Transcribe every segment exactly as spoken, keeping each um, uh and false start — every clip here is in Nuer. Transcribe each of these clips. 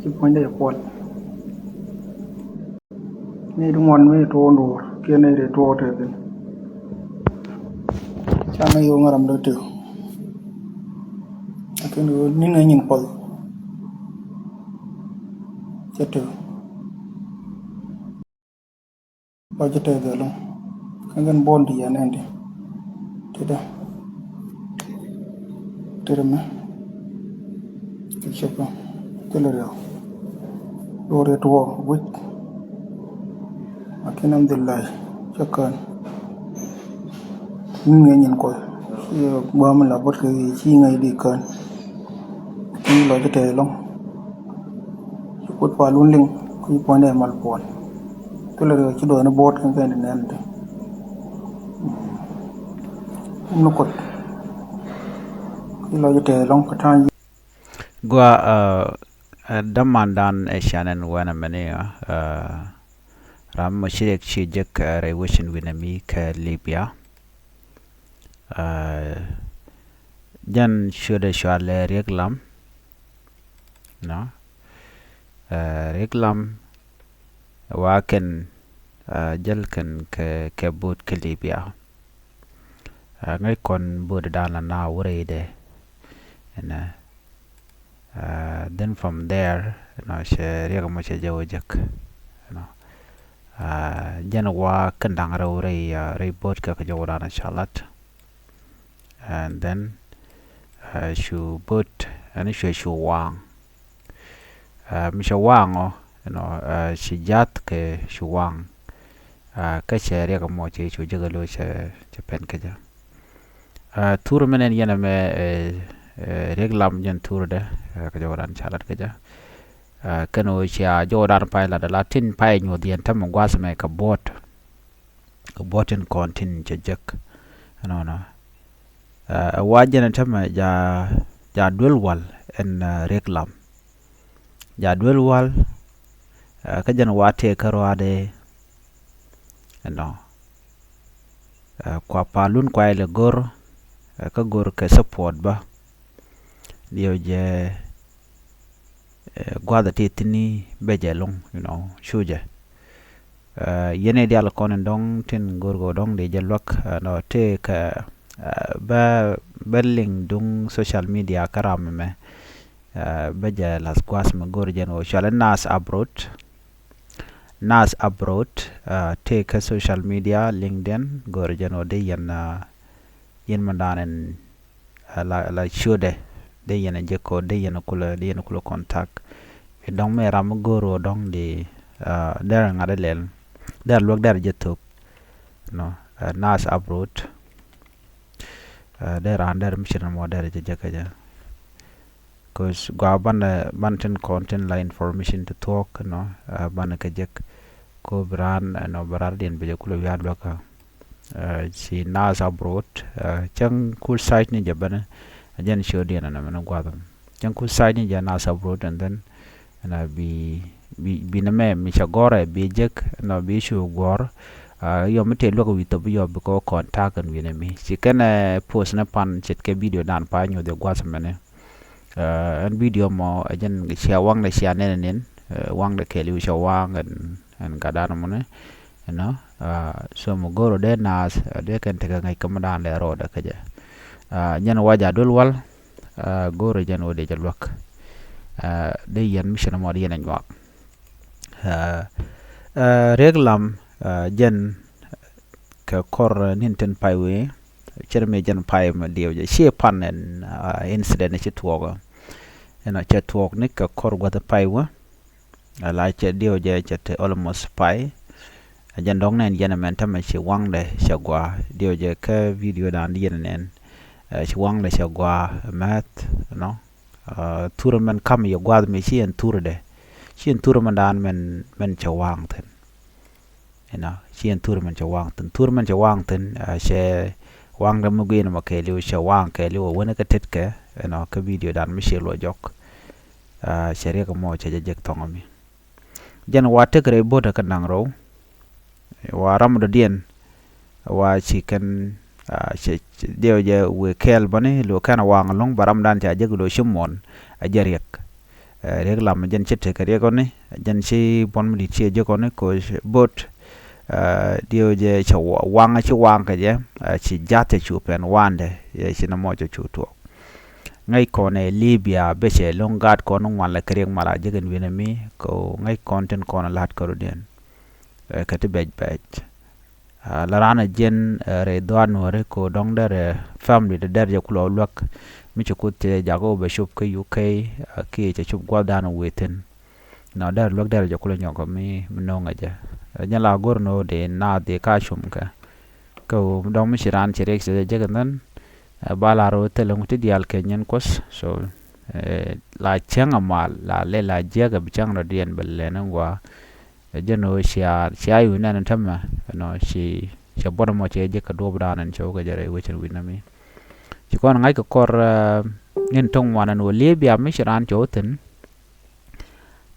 Ci puɔ̱nydɛ yɛ puɔl. Nɛy ti ŋuan mi tuɔɔk nduur kiɛ nɛy ti tuɔɔk tɛthin. Ca nɛy ɣöö ŋa̱ram dee tëë. Lakin ɣöö ni̱n ɛ nyin Kuɔth. Cɛ tëë. Lɔcdä tɛth ɛlɔ̱ŋ. Kä kɛn buɔ̱n ti yɛn ɛn ti. Tetdä. Tetdä mɛ. Kɛ cɛ pä. Thilɛ riɛw. Lo̱r yɛ tuɔɔk guic. Lakin alhamdulillah. Cä kään. Ni̱n ŋäc nyin Kuɔth. Ci gua̱a̱m la bot kɛ ci ŋäc di kään. Lakin lɔcdä tɛth ɛlɔ̱ŋ. Ci Kuoth Paalun liŋ. Kä ci puɔ̱nydɛ mal puɔl. Thilɛ riɛw ci duɔth ni buɔt kɛn kɛn ti nɛn ti. Ni Kuoth. Ci lɔcdä tɛth ɛlɔ̱ŋ kɛ ta̱a̱. Gua, uh, uh, dämandan ɛ canɛn wɛnɛ mɛni, uh, ram mɔ ci riɛk ci jek, uh, rɛy wecin wi̱nɛ mi kɛ Libya. Uh, jɛn ciötdɛ cɔalɛ Riek Lam. Nɔ. Uh, Riek Lam wa kɛn, uh, jäl kɛn kɛ, kɛ bo̱o̱t kä Libya. Uh, ŋäc kɔn bo̱o̱t dan la na wä rɛydɛ. Ɛnɛ. Uh, then from there, you know, cɛ Riek mɔ cɛ jɛ wä jek. You know. Uh, jɛn wa kɛn da̱ŋ rɛw rɛy, uh, rɛy bo̱o̱t kɛ kɛ jɔwdan ca lat. And then, uh, cu bo̱o̱t ɛn cuɛ cu waŋ. Uh, mi cɛ waŋ ɔ, you know, uh, ci jath kɛ cu waŋ. Uh, kä cɛ Riek mɔ cɛ cu jek lo̱ cɛ, cɛ pɛn kä jɛ. Uh, thur mɛn ɛn yɛn ɛmɛ, uh, uh, Riek Lam jɛn thurdɛ, uh, kɛ jɔwdan ca lat kä jɛ. Uh, kɛn ɣöö cia jɔwdan pay lat ala tin pay nyuɔth yɛn tämɛ gua̱th mɛ kɛ buɔt. Kɛ buɔt tin kɔn tin cɛ jek. Ɛnɔnɔ. Uh, ɛ wa jɛn tämɛ ja, ja duel wal ɛn, uh, Riek Lam. Ja duel wal, uh, kä jɛn wa tëë kä ruaadɛ. Ɛnɔ. Uh, kua Paalun kua ilɛ go̱r, uh, kä go̱r kɛ support bä. Diɛw jɛ, uh, gua̱th a tëë thi̱n i̱ bɛ jɛ lo̱ŋ, you know, cu jɛ. Uh, yɛn i̱ diaal kɔn in dɔ̱ŋ tin go̱r kɛ dɔ̱ŋ di jɛ luäk, uh, nɔ tëë kɛ, uh, bä, bä liŋ duŋ social media kä ram mɛ. Uh, bä jɛ lath gua̱th mɛ go̱r jɛn ɣöö cualɛ Nas Abroad. Nas Abroad, uh, tëë kä social media, LinkedIn, go̱r jɛn ɣöö dee yɛn, uh, yɛn mɛ da̱a̱n ɛn, uh, la, la ciötdɛ, dee yɛn a jek kɛ ɣöö dee yɛn a kulɛ, dee yɛn a kulɛ contact. I̱ dɔ̱ŋ mɛ ram mi go̱r ɣöö dɔ̱ŋ di, uh, derɛ ŋa̱t ilɛl, derɛ luäk derɛ jɛ thop. Nɔ, uh, Nas Abroad, uh, derɛ raan derɛ mi ci nɔmɔ derɛ jɛ jek kä jɛ. 'Cause gua banɛ, banɛ tin kɔn tin la information ti thuɔ̱k, you know, uh, banɛ kɛ jek. Ko bi raan, you know, bi raan diɛn bi jɛ kulɛ wi̱i̱ a luäkä. Uh, ci Nas Abroad, uh, cäŋ kul site ni jɛ bɛnɛ, a jɛn ciötdiɛn ɛnɛ mɛn gua̱a̱th ɛmɛ. Cäŋ kul site ni jɛ Nas Abroad, and then, you know, bi, bi, bi nɛ mɛ mi cɛ gɔrɛ, bi jek, you know, bi cu gɔr. Uh, yɔ mi tëë luäk wi̱i̱ thop yɔ bi kɔ contact ɛn wi̱nɛ mi. Ci kɛn, uh, post ni pan ce̱tkɛ video dan pa nyuɔth ɛ gua̱a̱th ɛmɛnɛ. Uh, ɛn video mɔ ɛ jɛn cia waŋdɛ cia nɛn nɛn, uh, waŋdɛ kɛɛliw cia waŋ ɛn, ɛn gatdan mɔnɛ, you know, uh, so mɔ go̱o̱r ɔ dee naath, uh, dee kɛn tekɛ ŋäc kä mi daan lɛ rɔɔdɛ kä jɛ. Uh, jɛn wa ja duel wal, uh, go̱o̱r ɔ jɛn wä dee jɛ luäk. Uh, dee yɛn mi ci nɔmɔ dee yɛn ɛ nyuak. Uh, uh, Riek Lam, uh, jɛn kɛ kɔr, uh, ni̱n tin pay wee, cɛr mi jɛn pay mi diɛw jɛ. Ciɛ pan ɛn, uh, incident ci tuɔɔk. Ɛn cɛ tuɔɔk ni kɛ kɔr gua̱th pay wee. Ala cɛ diɛw jɛ cɛ te almost pay. Ɛ jɛn dɔ̱ŋ nɛn yɛn ɛmɛn tämɛ ci waŋdɛ cɛ gua. Diɛw jɛ kä video dan di yɛn nɛn. Uh, ci waŋdɛ cɛ gua mɛth, you know. Uh, thur mɛn kam yɛ gua̱th mi ci ɛn thurdɛ. Ci ɛn thur mɛn dan mɛn, mɛn cɛ waŋ thi̱n. You know, ci ɛn thur mɛn cɛ waŋ thi̱n. Thur mɛn cɛ waŋ thi̱n, uh, cɛ waŋdɛ mi gui̱n mɔ kɛɛliw, cɛ waŋ kɛɛliw, wä wänɛ kä tetkɛ, you know, kä video dan mi ci luɔ jɔk. Uh, cɛ Riek mɔ cɛ jɛ jek thɔŋ mi. Jɛn wa tek rɛy bo̱o̱t kä naŋ rɛw. Wa ram dɔ̱diɛn, wa ci kɛn, uh, cɛ, cɛ, diɛw jɛ wëë kɛɛl bäni, lo kɛn waŋ lo̱ŋ, ba ram dan ca jek lo ci muɔn, a jɛ Riek. Ɛ, riɛk lam jɛn ci tekɛ riɛk ɔni, jɛn ci buɔn mi di̱t ci ɛ jek ɔni, koc bot, ɛ, diɛw jɛ cɛ wa-, waŋ ci waŋ kɛ jɛ, ɛ, ci ja̱th cɛ cu pɛn wandɛ, ɛ, ci nɔmɔ cɛ cu tuɔɔk. Ŋäc kɔn ɛ Libya bɛ cɛ lo̱ŋ gaat kɔn ŋuan lɛ kɛ riɛk mal a jek ɛn wi̱nɛ mi, kɛ ŋäc kɔn tin kɔn la̱t kärɔ̱diɛn. Ɛ, kɛ ti bɛc bɛc. Ɛ, la raan a jiɛn, ɛ, rɛy dhɔaar nuɔ̱ɔ̱ri kɛ dɔ̱ŋ derɛ, ɛ, family dee derɛ jɛ kulɛ luäk. Mi ci Kuoth cɛ jak ɣöö bɛ cop kä U K, ɛ, kiɛ cɛ cop gua̱thdan wëë thi̱n. Nɔ derɛ luäk derɛ jɛ kulɛ nyɔk mi, mi no̱o̱ŋ ɛ jɛ. Ɛ, jɛn la go̱r ni ɣöö dee naath dee ka com kɛ. Kɛ ɣöö dɔ̱ŋ mi ci raan ci riɛk cɛ jɛ jek ɛn dhän. Ɛ, ba la rɔ thilɛ ŋut ti diaal kɛ nyin Kuɔth. So, ɛ, la cäŋ a mal, la lɛ la jiäk ɛ bi cäŋ rɔ diɛn bɛ lɛn in gɔaa. Ɛ jɛn ɣöö cia, cia wi̱i̱ nɛn tämɛ, you know, ci, cia buɔt ɛmɔ cɛ jek kɛ duɔ̱ɔ̱p dan ɛn cɛ wä kɛ jɛ rɛy wecin wi̱i̱ nɛmi. Ci kɔn ŋa̱c kɛ kɔr, ɛ, nin to̱ŋ ŋuan ɛn ɣöö Libya mi ci raan cɛ wä thi̱n.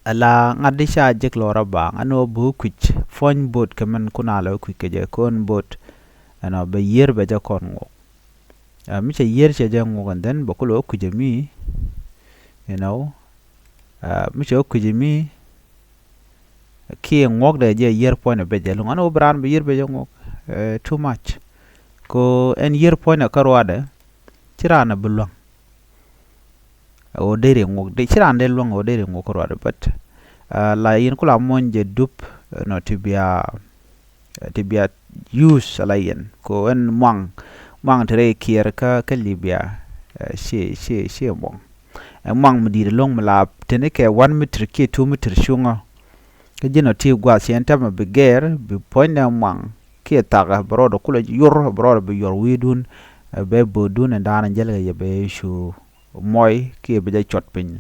Ala ŋa̱t di ca jek lɔrä baaŋ ɛn ɣöö bi wä kui̱c puɔ̱ny bot kɛ mɛn kun a lɛ wä kui̱c kɛ jɛ kɔn bot, you know, bɛ yiër bɛ jɛ kɔn ŋuɔk. Ɛ, mi cɛ yiër cɛ jɛ ŋuɔk and then bɛ kulɛ wä kui̱c ɛmi, you know, ɛ, mi cɛ wä kui̱c ɛmi, kiɛ ŋuɔk dɛ jɛ yiër puɔ̱ny ɛ bɛ jɛ luŋ. Ɛn ɣöö bi raan bi yiër bɛ jɛ ŋuɔk, ɛ, too much. Ko ɛn yiër puɔ̱ny ɛ kä ruadɛ, ci raan ɛ bi luäŋ. Ɛ ɣöö deri ŋuɔk, de, ci raan dee luäŋ ɛ ɣöö deri ŋuɔk kä ruadɛ, but, ɛ, la yɛn kula muɔ̱ny jɛ dup, ɛ, nɔ ti bia, ɛ, ti bia use ala yɛn. Ko ɛn muaŋ, muaŋ ti rɛy kiɛɛr kä, kä Libya, ɛ, ci, ci, ci muaŋ. Ɛ muaŋ mi di̱i̱t ɛlɔ̱ŋ mi la teni kɛ one meter kiɛ two meter cuŋä. Kä ji̱n ɔ ti gua̱a̱th cɛ ɛn tɛmɛ bi gɛɛr, bi puɔ̱nydɛ muaŋ kiɛ thakä, bɛ rɔɔdɛ kulɛ yor, bɛ rɔɔdɛ bi yor wi̱i̱dun, ɛ, bɛ bo̱o̱dun ɛn da̱a̱n ɛn jäl kɛ yɛ bɛ cu muɔy kiɛ bɛ jɛ cuɔt piny.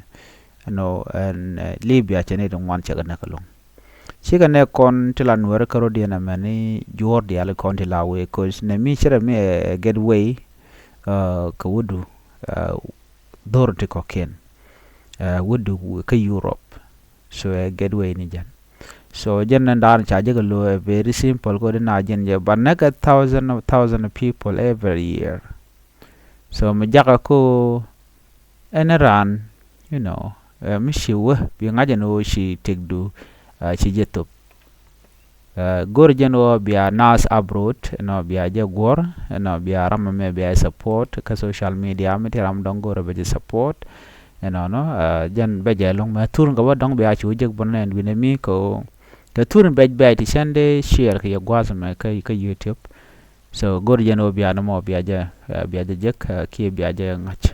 Ɛnɔ ɛn, ɛ, Libya cɛ ni ti ŋuan cɛ kɛ näk ɛlɔ̱ŋ. Cikɛ nɛ kɔn ti la nuɛɛri kä rɔ̱diɛn ɛmɛni juɔ̱ɔ̱r diaal kɔn ti la wee, 'cause nɛ mi cɛ rɛ mi ɛ, ɛ, gateway, ɛ, kɛ wädu, ɛ, dhor ti kɔ̱kiɛn, ɛ, wädu kä Europe. So ɛ gateway ni jɛn. So jɛn ni da̱a̱n ca jek lo̱ ɛ very simple, ko di na jɛn jɛ, but näk a thousand of thousand of people every year. So mi jakä ko ɛn raan, you know, ɛ, mi ci wä bi ŋa̱c ɛn ɣöö ci tëkdu, ɛ, ci jɛ thop. Ɛ, go̱r jɛn ɣöö bia naath abroad, you know, bia jɛ guɔ̱r, you know, bia ram ɛmɛ bia support kä social media, mi ti ram dɔ̱ŋ go̱r bɛ jɛ support, you know, nɔ, ɛ, jɛn bɛ jɛ lo̱ŋ mɛ thur in kɛ bä dɔ̱ŋ bia cu jek bä nɛn wi̱nɛ mi kɛ ɣöö kɛ thur in bɛc bɛc ti cɛn dee share kɛ yɛ gua̱a̱th ɛmɛ kä, kä YouTube. So go̱r jɛn ɣöö bia nɔmɔ bia jɛ, ɛ, bia jɛ jek, ɛ, kiɛ bia jɛ ŋa̱c.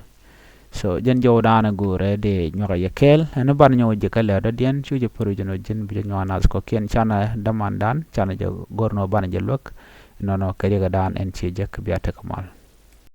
So jɛn jɔwdan ɛ go̱o̱rɛ dee nyuak a yɛ kɛɛl. Ɛn banɛ nyɔk jɛ kä lɛr dɔ̱diɛn, cu jɛ pär wi̱c ɛn ɣöö ji̱n bi jɛ nyuak naath kɔ̱kiɛn, canɛ dämandan, canɛ jɛ go̱r nɔ banɛ jɛ luäk. Nɔnɔ kɛ riɛkdan ɛn ciɛ jek, bia tekɛ mal.